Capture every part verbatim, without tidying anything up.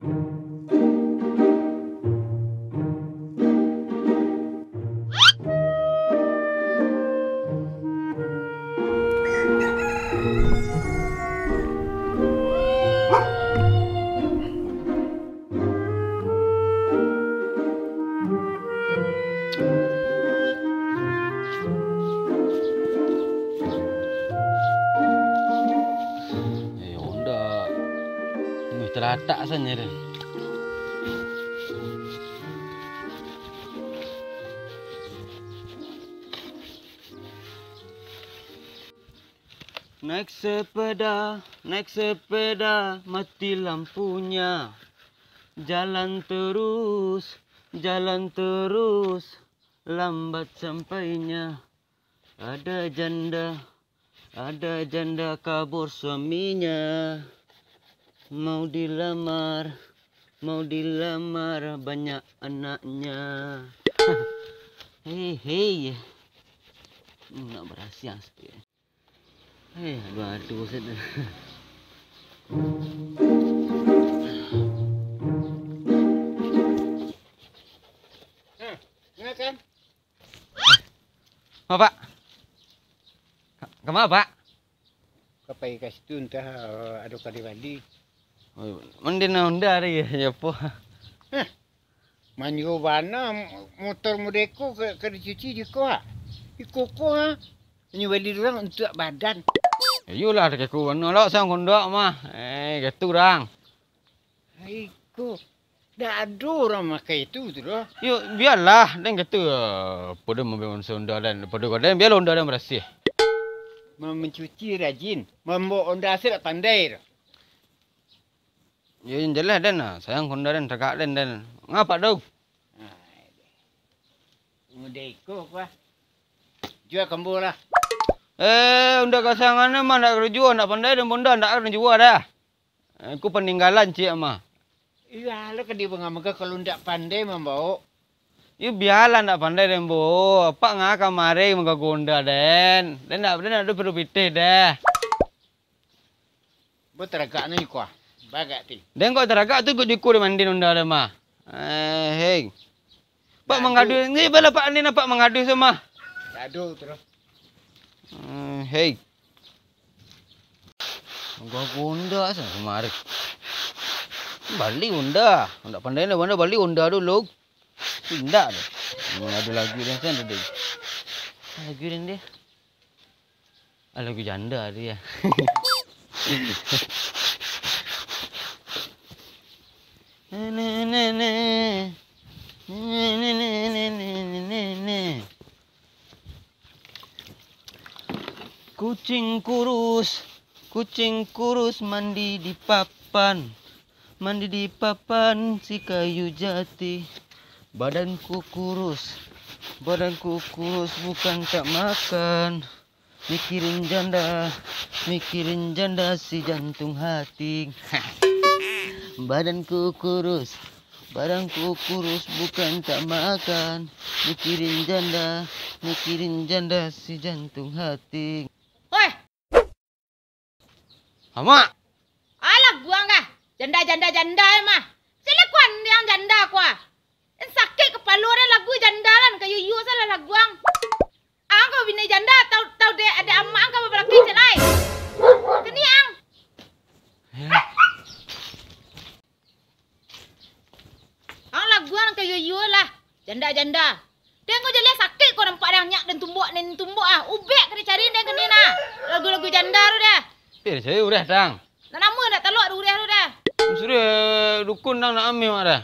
Eh, Honda. Wih, talatak sajo tu. Naik sepeda, naik sepeda, mati lampunya. Jalan terus, jalan terus, lambat sampainya. Ada janda, ada janda kabur suaminya. Mau dilamar, mau dilamar, banyak anaknya. Hei, hei. Nak barasiah sikit. Eh, aduh, aduh, Ustaz. Nah, dengarkan. Apa, Pak? Ka-, kama, Pak? Ka pai ka situ, antah, eh, ado ka dibali. Oh, mandin Honda ari, ya, ya, apo? Hah? Manyo bana motor model ko ka, ka dicuci di ko, ha? Iko ko, ha? Manyo bali urang untuak badan. Iyolah, tak iko bana lah sang kondak mah. Eh, gitu urang. Iko, dak ado urang makai itu tu doh. Yo, bialah, den gitu. Pado mambawa Honda den, pado ka den, bialah Honda den barasiah. Mencuci rajin, mambawa Honda asa dak pandai doh. Yo, yang jelas den lah, sayang Honda den, tagak den, den. Ngapa tu? Nah, mudah iko, kuah. Jua kambo lah. Eh, Honda kasangan mah ndak karajo, ndak pandai den Honda, ndak karajo dah. Eh, ku paninggalan ciek mah. Iyo, lo ka di bangah-bangah kalau ndak pandai mambawa. Yo, bialah ndak pandai den bo. Apak ngah kamari manggago Honda den. Den ndak, den ndak ado paruik pitih deh. Bo taragak nan iko ah. Bagak ti. Den kok taragak tu, kok jiko di mandin Honda den mah. Eh, hei. Pak mangadu, ni bala Pak ni nampak mangadu sama. Gaduh terus. Eh, hei. Gua Honda sa kamari. Bali Honda. Ndak pandai ndak pandai bali Honda dulu. Indak deh. Mangadu lagu den sen deh. Lagu den deh. Ah, lagu janda tu ya. Nenek, nenek. Nenek, nenek, nenek, nenek, nenek. Kucing kurus, kucing kurus mandi di papan, mandi di papan si kayu jati. Badanku kurus, badanku kurus bukan tak makan. Mikirin janda, mikirin janda si jantung hati. Badanku kurus, badanku kurus bukan tak makan. Mikirin janda, mikirin janda si jantung hati. Hoi! Amak! Alah, buang kah? Janda, janda, janda, eh, mah. Caliak kuandiang janda kua. Sakik kapalo den lagu janda lah, kayo iyo salah lagu ang. Ang ko bini janda, tau, tau dek ado amak ang ka babalaki cek lai. Kini ang. Ang lagu ang kayo iyo lah. Janda, janda. Den ko jaleh sakik ko nampak den nyak den tumbok, den tumbok ah. Ubek ka dicari den kini nah. Lagu-lagu janda tu dah. Eh, cari ureh tang. Nak namo ndak talok dek ureh tu dah. Suruh dukun nang nak ameh mak dah.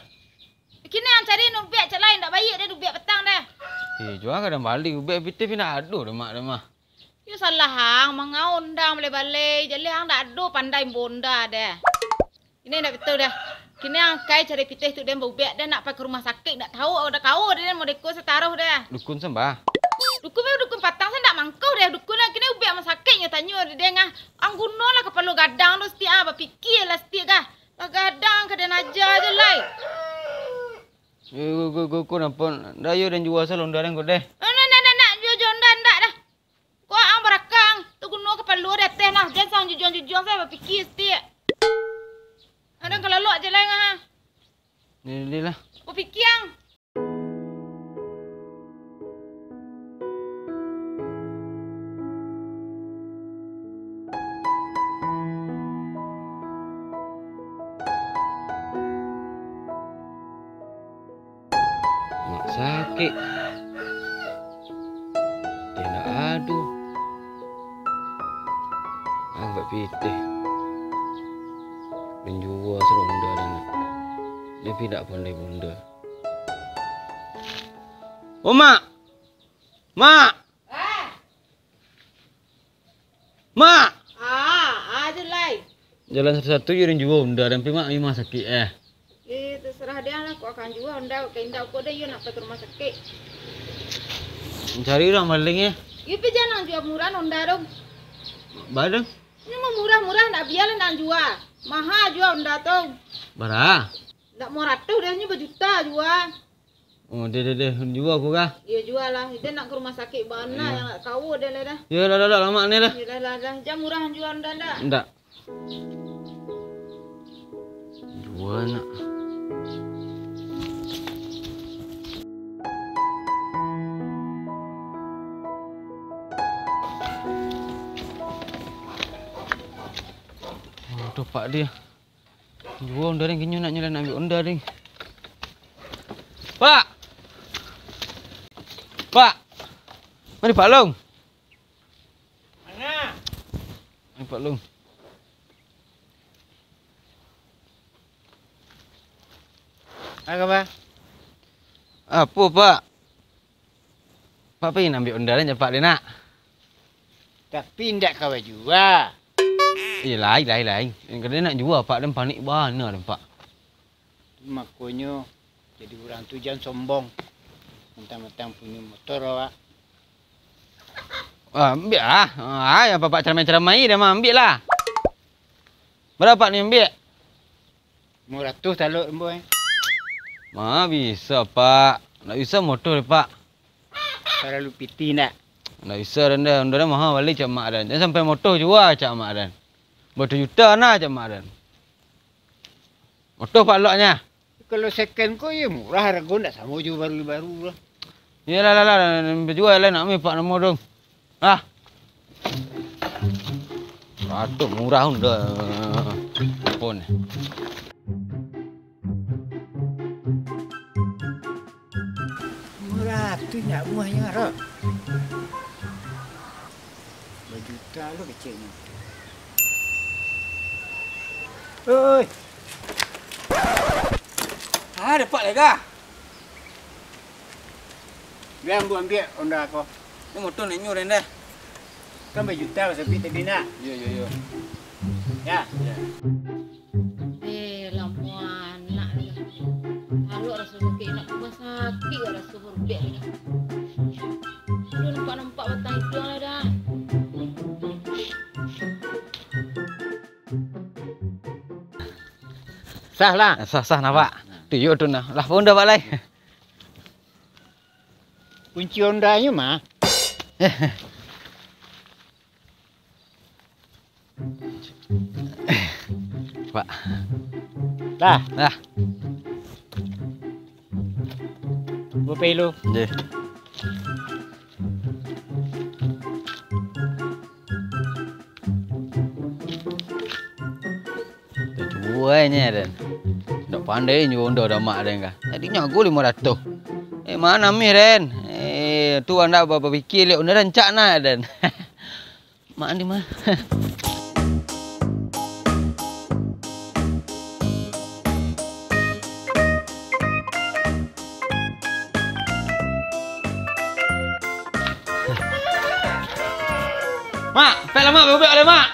Kini ang cari nan ubek cak lain, ndak baiak dah ubek patang dah. Eh, jua kadang bali ubek pitih pina ado dah mak dah mah. Yo salah ang, mangau ondang balai-balai, jaleh ang ndak ado pandai bonda dah. Kini ndak betul dah. Kini ang kai cari pitih tu den baubek dah, nak pai ka rumah sakik ndak tahu dah kau dah den modeko sataruh dah. Dukun sambah. Dukun mah dukun patang sa ndak mangkau dah dukun lah. Kini ubek masakik nyo tanyo dah den ah. Ang gunolah kapalo gadang tu satiak ah, bapikialah satiak ah. Bagadang ka den aja je lai. Eh, ko, ko, ko, ko, nampak. Ndak yo den jua salonda den ko deh. Ndak, ndak, ndak, ndak, jua, jua, ndak, ndak dah. Ko ang barakang, taguno kapalo di ateh nah, jan sang jujuang-jujuang sajo bapikia satiak. Aden kalalok je lai ngah. Deh, deh lah. Bapikia ang. Mak sakik. Pitih ndak ado. Angkek pitih. Den jua saronda den. Den pi ndak pandai bunda. Oh, Mak! Mak! Mak! Ah, ah, tu lai. Jalan satu-satu iyo den jua onda, den pi mak mimang sakik eh. Eh, terserah dia lah, kok akan jua onda, kok indak, kok dia iyo nak pai ka rumah sakik. Mancari urang maling eh. Iyo pi jan nan jua murah onda tu. Bara? Ini mah murah-murah, nak bialah nan jua. Maha jua onda tu. Bara? Ndak mau ratus dah, ini bajuta jua. Oh, deh, deh, deh. Jua aku kah? Iyo, jua lah. Ida nak ka rumah sakik bana, iyo, yang nak kawo dah lah dah. Yo, dah, dah, dah, lamak ni dah. Iyo, dah, dah, dah. Jan murah jua onda ndak? Ndak. Jua nak. Oh, tu pak dia. Jua onda den, kinyo nak nyo lah nak ambiak onda den. Pak! Pak! Mari Pak Long. Mana? Mari Pak Long. Apa kaba? Apo, Pak? Pak pai ambiak onda den, Pak, den nak. Tapi indak ka bajua. Eh, lai, lai, lai. Kadang nak jua, Pak, den panik bana den, Pak. Tu makonyo, jadi urang tu jan sombong. Mentang-mentang punyo motor awak. Ah, ambiak lah. Ah, yang Pak ceramai-ceramai dah mah, ambiak lah. Bara Pak ni ambiak? Limo ratuih talok ambo, eh. Ma bisa, Pak. Ndak bisa motor, Pak. Talalu pitih ndak? Ndak bisa den, den. Onda den maha bali cak mak den. Jan sampai motor jua cak mak den. Batujuta nah cak mak den. Motor Pak lok nyo. Kalau second ko iyo murah harago, ndak samo jo baru-baru lah. Iyolah, lah, lah, lah, bajua lah nak meh Pak namo tu. Ah. Ratok murah pun dah. Pun. Murah tu nak muahnyo, Rok. Bajuta lo keceknyo. Oi. Ah, dapat lega. Biar ambo ambiak onda ko. Ni motor nak nyo den dah. Kan bajuta ko sapi tadi nak. Yo, yo, yo. Ya. Ya. Eh, lamuah anak tu. Kalau raso sakik nak rumah sakik, raso berubek ni. Udah nampak-nampak batang hidung lah dah. Sah lah. Sah, sah, nampak. Nah. Tu yo tu nah. Lah, pun dah, Pak, lai. Kunci ondanyo mah. Pak. Lah. Lah. Gue pay lu. Deh. Tujuan nyo, den. Ndak pandai nyo onda damak den kah. Tadi nyo ago limo ratuih. Eh, mano mih, den? Eh, tu anda ba-, bapikia liak onda rancak nah, den. Mak andi mah. Mak, pek lah, Mak, bebek lah, Mak.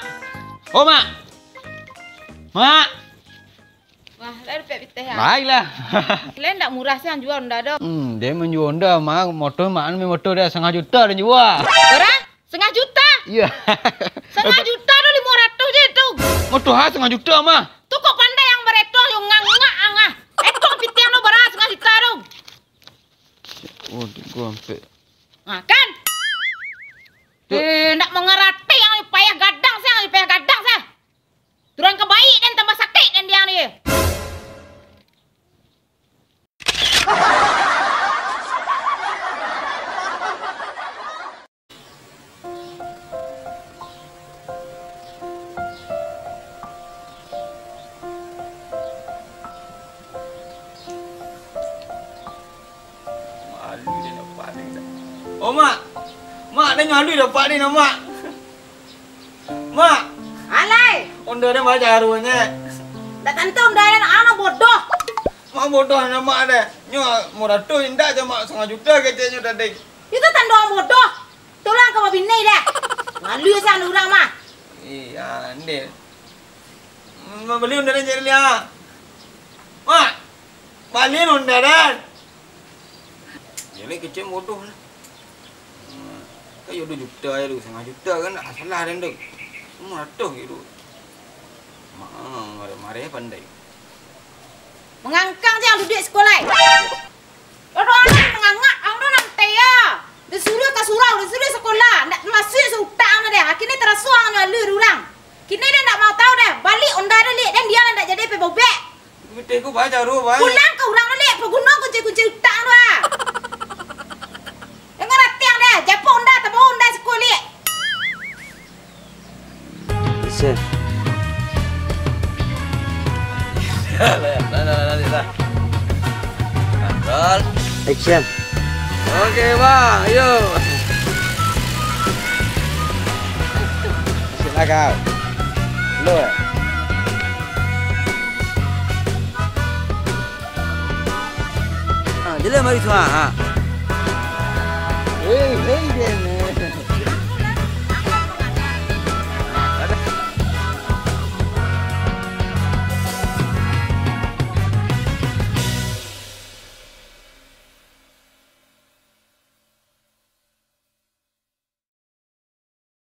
Oh, Mak. Mak. Wah, lah dapek pitih ah. Baiklah. Kalian ndak murah sih yang jual onda tu. Hmm, dia menjual onda, Mak. Motor, Mak, ni motor dia setengah juta dia jual. Berapa? Setengah juta? Iya. Setengah juta tu lima ratus je tu. Motor ha setengah juta, Mak. Tu kok pandai yang beretong, yang ngangak angah. Etong pitih tu berapa setengah juta tu? Oh, gua sampai. Nah, kan? Eh, ndak mengerti yang payah gadang sah, yang payah gadang sah. Turun ka baik dan tambah sakit dan dia ni. Oh, Mak. Mak, den nyo alui dapek den, Mak. Mak. Alai. Onda den bajaronyo. Ndak tantu onda den, anak bodoh. Mak bodoh anak Mak deh. Nyo limo ratuih indak, cuma satangah juta keceknyo tadi. Itu tando bodoh. Tulang ka babini deh. Malu sa urang mah. Iya, ndeh. Mak bali onda den jadi lia. Mak. Bali onda den. Jadi kecek bodoh lah. Hmm, kan yo duo juta aja tu, satangah juta kan ndak salah den tu. Limo ratuih gitu. Mak, mareh-mareh pandai. Mangangkang se ang duduak sikolah. Dodo ang mangangak, ang tu nan tea. Disuruah ka surau, disuruah sikolah, ndak masuak se utak ang tu deh. Akhirnyo taraso ang nyo alui urang. Kini den ndak mau tahu deh, bali onda den liak, den diam ndak jadi pe bobek. Pitih ko baca dulu, Bang. Pulang ka urang tu, Lik. Paguno kunci-kunci utak tu, ah. Jangan ratiang deh. Japuk onda, tabao onda siko, Lik. Action. Lah, lah, lah, lah, lah. Roll. Action. Oke, Bang. Ayo. Action lah kau. Slow, eh? Ha, jelas mari semua. Ha. Hei, hei, den.